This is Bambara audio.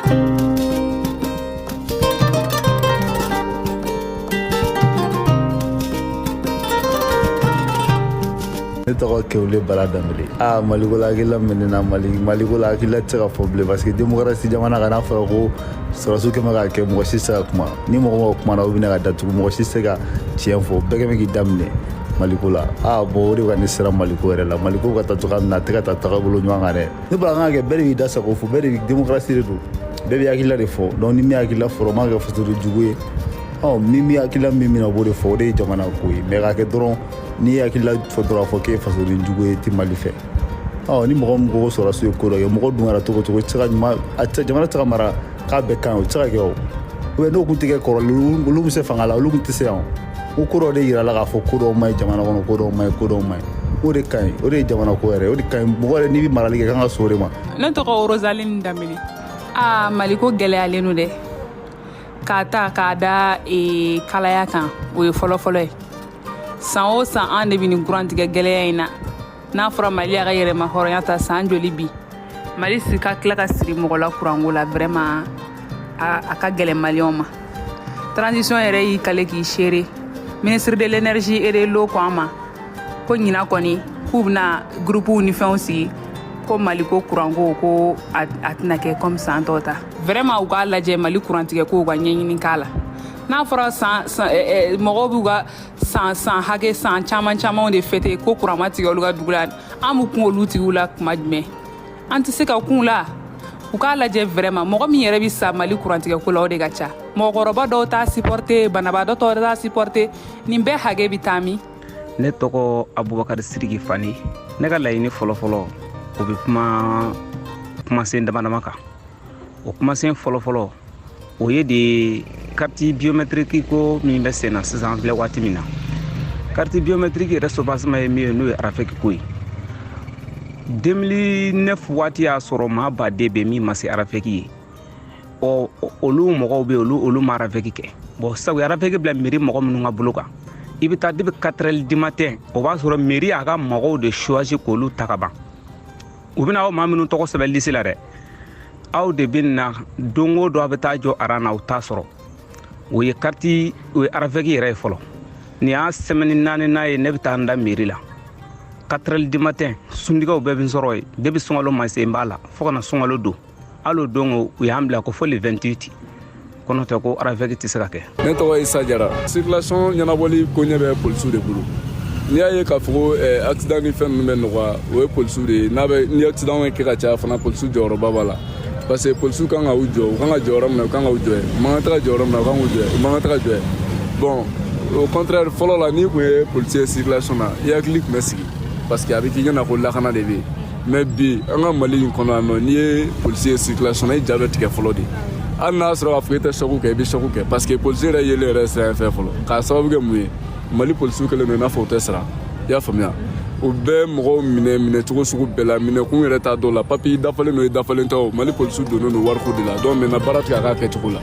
Ne tɔgɔ Kewule Bala Danbele. Aa, Maliko la, hakilila min na Maliko la, hakilila tɛ se ka fɔ bilen, parce que démocratie jamana kan, n'a fɔra ko sɔrɔsiw kɛmɛ k'a kɛ, mɔgɔ si tɛ se ka kuma. Ni mɔgɔ mɔgɔ kumana, o bɛ ka datugu. Mɔgɔ si tɛ se ka tiɲɛ fɔ. Bɛɛ kɛmɛ k'i daminɛ Maliko la. Aa bon, o de ka ne sera Maliko yɛrɛ la. Maliko ka taa cogoya min na, a tɛ ka taa tagabolo ɲuman kan dɛ. Ne bɔra kan ka kɛ, bɛɛ de b'i da sago fɔ, bɛɛ de bɛ démocratie de don, bɛɛ bɛ hakilila de fɔ. Donc ni min hakilila fɔra, o man kɛ fasoden jugu ye. Ɔ min bɛ hakilila min minɛ, o b'o de fɔ, o de ye jamana ko ye. Mais k'a kɛ dɔrɔn, n'i ye hakilila fɔ dɔrɔn, a fɔ k'e ye fasoden jugu ye, ti Mali fɛ. Ɔ ni mɔgɔ min ko ko sɔrɔdasiw ye ko dɔ kɛ, mɔgɔ dun kɛra cogo cogo, i tɛ se ka ɲuman, a tɛ jamana tɛ se ka mara k'a bɛɛ kan, o tɛ se ka kɛ. O ou n'o kun tɛ kɛ kɔrɔlen, olu bɛ se fanga la, olu kun tɛ se yan. O ko dɔ de yira la k'a fɔ ko dɔw ma ɲi jamana kɔnɔ, ko dɔw ma ɲi, ko dɔw ma ɲi. O de ka ɲi, o de ye jamana ko yɛrɛ, o de ka ɲi. Mɔgɔ yɛrɛ, n'i bɛ marali kɛ, kan ka so o de ma. Ne tɔgɔ Rosaline Danbele. Aa, Maliko gɛlɛyalen don dɛ, k'a ta k'a da kalaya kan, o ye fɔlɔfɔlɔ ye. San o san, an de bɛ nin kurantigɛ gɛlɛya in na. N'a fɔra Mali y'a ka yɛrɛma hɔrɔnya ta san joli bi, Mali si ka tila ka siri mɔgɔ la kuranko la, vraiment a ka gɛlɛn Maliyɛnw ma. Transition yɛrɛ y'i kale k'i seere. Ministre de l'Énergie et de l'Eau ko an ma ko ɲina kɔni, k'u bɛna groupew ni fɛnw sigi ko Mali ko kuranko ko a tɛna kɛ comme san tɔw ta. Vraiment, u k'a lajɛ Mali kurantigɛ ko, u ka ɲɛɲini k'a la. N'a fɔra san san mɔgɔw b'u ka san san hakɛ, san caman camanw de fêter ko kuran ma tigɛ olu ka dugu la, an b'u kun olu tigiw la kuma jumɛn? An tɛ se ka kun la. U k'a lajɛ vraiment. Mɔgɔ min yɛrɛ bɛ sa Mali kurantigɛ ko la, o de ka ca. Mɔgɔkɔrɔba dɔw t'a supporter, banabaatɔ dɔw t'a supporter. Nin bɛɛ hakɛ bɛ taa min? Ne tɔgɔ Abubakari Siriki Fani. Ne ka laɲini fɔlɔfɔlɔ, o bɛ kuma kumasen dama dama kan. O kumasen fɔlɔfɔlɔ, o ye de carte biométrique ko min bɛ sen na sisan. An filɛ waati min na, carte biométrique yɛrɛ soubassement ye min ye, n'o ye ARAFEC ko ye. 2009 waati y'a sɔrɔ maa baden bɛ min ma se ARAFEC ye. Ɔ olu mɔgɔw bɛ olu ma ARAFEC kɛ. Bon, sisan u ye ARAFEC bila mairie mɔgɔ minnu ka bolo kan, i bɛ taa depuis 4 heures du matin, o b'a sɔrɔ mairie y'a ka mɔgɔw de choisi k'olu ta ka ban. U bɛna aw maa minnu tɔgɔ sɛbɛn liste la dɛ, aw de bɛ na don o don, a bɛ taa jɔ aran na, aw t'a sɔrɔ. O ye carte, o ye ARAFEC yɛrɛ ye fɔlɔ. Nin y'a semaine naaninan ye, ne bɛ taa n da mairie la 4 heures du matin. Sundigaw bɛɛ bɛ n sɔrɔ yen depuis sunkalo ma se, n b'a la fo ka na sunkalo don. Hali o don, u y'an bila ko fo le 28 kɔnɔ tɛ ko ARAFEC tɛ se ka kɛ. Ne tɔgɔ Isa Jara. Circulation ɲɛnabɔli ko ɲɛ bɛ polisiw de bolo. N'i y'a ye k'a fɔ ko accident ni fɛn ninnu bɛ nɔgɔya, o ye polisiw de ye. N'a bɛ ni accident kɛ ka caya fana, polisiw jɔyɔrɔba b'a la, parce que polisiw kan ka u jɔ, u kan ka jɔ yɔrɔ min na, u kan ka u jɔ yen. U man kan tɛ ka jɔ yɔrɔ min na, u kan k'u jɔ yen. U man kan tɛ ka jɔ yen. Bon, au contraire, fɔlɔ la, n'i kun ye policier circulation na, i hakili tun bɛ sigi, parce que a bɛ k'i ɲɛna ko lakana de bɛ yen. Mais bi, an ka Mali in kɔnɔ yan nɔ, n'i ye policier circulation na, i ja bɛ tigɛ fɔlɔ de. Hali n'a sɔrɔ k'a fɔ e tɛ choc kɛ, i bɛ choc kɛ, parce que policier yɛrɛ yelen yɛrɛ siran fɛn fɔlɔ. K'a sababu kɛ mun ye? Mali polisiw kɛlen don i n'a fɔ u tɛ sara, i y'a faamuya? U bɛ mɔgɔw minɛ minɛcogo sugu bɛɛ la, minɛkun yɛrɛ t'a dɔw la. Papiye dafalen don, i dafalen tɛ o, Mali polisiw donnen don wariko de la. Donc maintenant, baara tigɛ a k'a kɛcogo la.